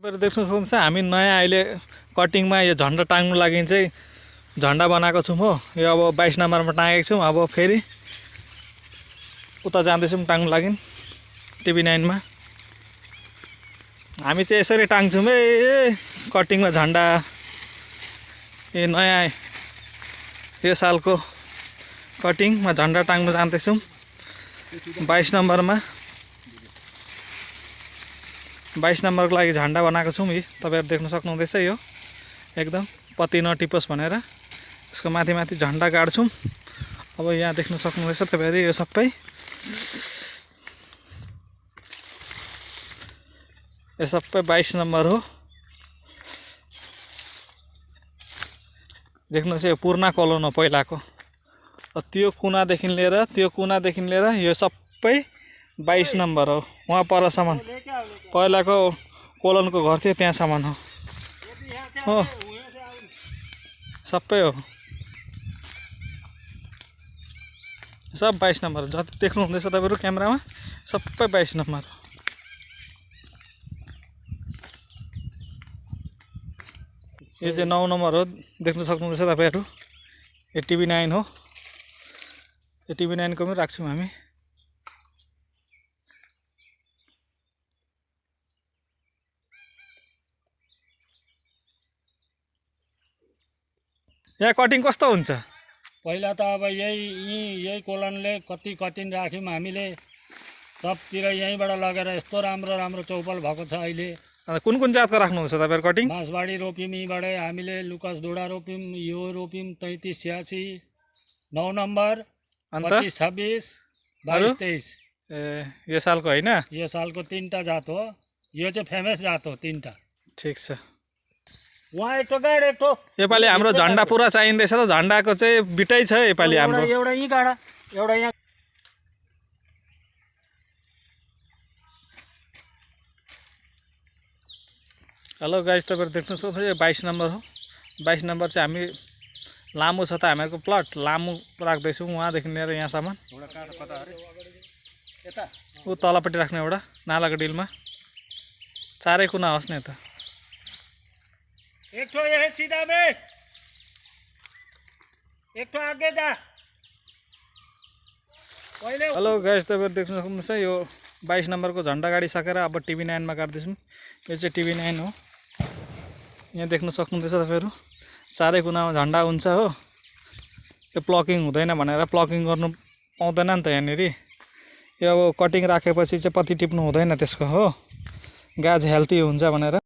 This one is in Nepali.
देख्न सक्नुहुन्छ हामी नयाँ अहिले कटिङमा यो झन्डा टाङ्नु लागि चाहिँ झन्डा बनाएको छौँ हो। यो अब 22 नम्बरमा टाँगेको छौँ। अब फेरि उता जाँदैछौँ टाङ्नु लागि TV9 मा। हामी चाहिँ यसरी टाङ्छौँ ए कटिङमा झन्डा। यो नयाँ यो सालको कटिङमा झन्डा टाङ्नु जाँदैछौँ 22 नम्बरमा। 22 नम्बरको लागि झन्डा बनाएको छौँ। यी तपाईहरु देख्न सक्नुहुँदैछ, यो एकदम पत्ती नटिपोस् भनेर यसको माथि माथि झन्डा गाड्छौँ। अब यहाँ देख्न सक्नुहुँदैछ तपाईहरु, यो सबै यो सबै 22 नम्बर हो। देख्नुहोस् यो पुराना कलोन हो पहिलाको। त्यो कुनादेखि लिएर यो सबै 22 नम्बर हो। वहाँ परसम्म पहिलाको कोलनको घर थियो त्यहाँसम्म हो सबै हो। सब 22 नम्बर जति देख्नु हुँदैछ तपाईहरु क्यामेरामा सबै 22 नम्बर हो। यो चाहिँ 9 नम्बर हो, देख्न सक्नुहुँदैछ तपाईहरु। यो TV9 हो। यो TV9 को पनि राख्छौँ हामी। यहाँ कटिङ कस्तो हुन्छ? पहिला त अब यही कोलनले कति कटिङ राख्यौँ हामीले। सबतिर यहीँबाट लगेर यस्तो राम्रो राम्रो चौपल भएको छ अहिले। कुन कुन जातको राख्नुहुन्छ तपाईहरु कटिङ? बाँसबाडी रोप्यौँ, यहीँबाटै हामीले लुकास डोडा रोप्यौँ, यो रोप्यौँ 33 86 9 नम्बर 25 26 22 23। यो सालको हैन? यो सालको 3टा जात हो। यो चाहिँ फेमस जात हो 3टा। ठीक छ। वहाँ एक गाड एक ठो योपालि हाम्रो झन्डा पुरा चाहिँदैछ त। झन्डाको चाहिँ बिटै छ योपालि हाम्रो। एउटा यही गाडा, एउटा यहाँ। हेलो गाइस, तपाईहरु देख्नु सक्नुहुन्छ यो 22 नम्बर हो। 22 नम्बर चाहिँ हामी लामो छ त हामीहरुको प्लट लामो राख्दैछौँ वहाँदेखि लिएर यहाँसम्म। ऊ तलपट्टि राख्ने एउटा नालाको डिलमा चारै कुना होस् नि त। एक ठो यही सीधा में, एक ठो आगे जा पहिले। हेलो गाइस, तपाईहरु देख्न सक्नुहुन्छ यो 22 नम्बरको झन्डा गाडिसकेर अब TV9 मा गाड्दैछौँ। यो चाहिँ TV9 हो। यहाँ देख्न सक्नुहुँदैछ तपाईहरु चारै कुनामा झन्डा हुन्छ हो। यो प्लकिङ हुँदैन भनेर प्लकिङ गर्नु पाउँदैन नि त यहाँनेरि। यो अब कटिङ राखेपछि चाहिँ पत्ती टिप्नु हुँदैन त्यसको हो, गाछ हेल्दी हुन्छ भनेर।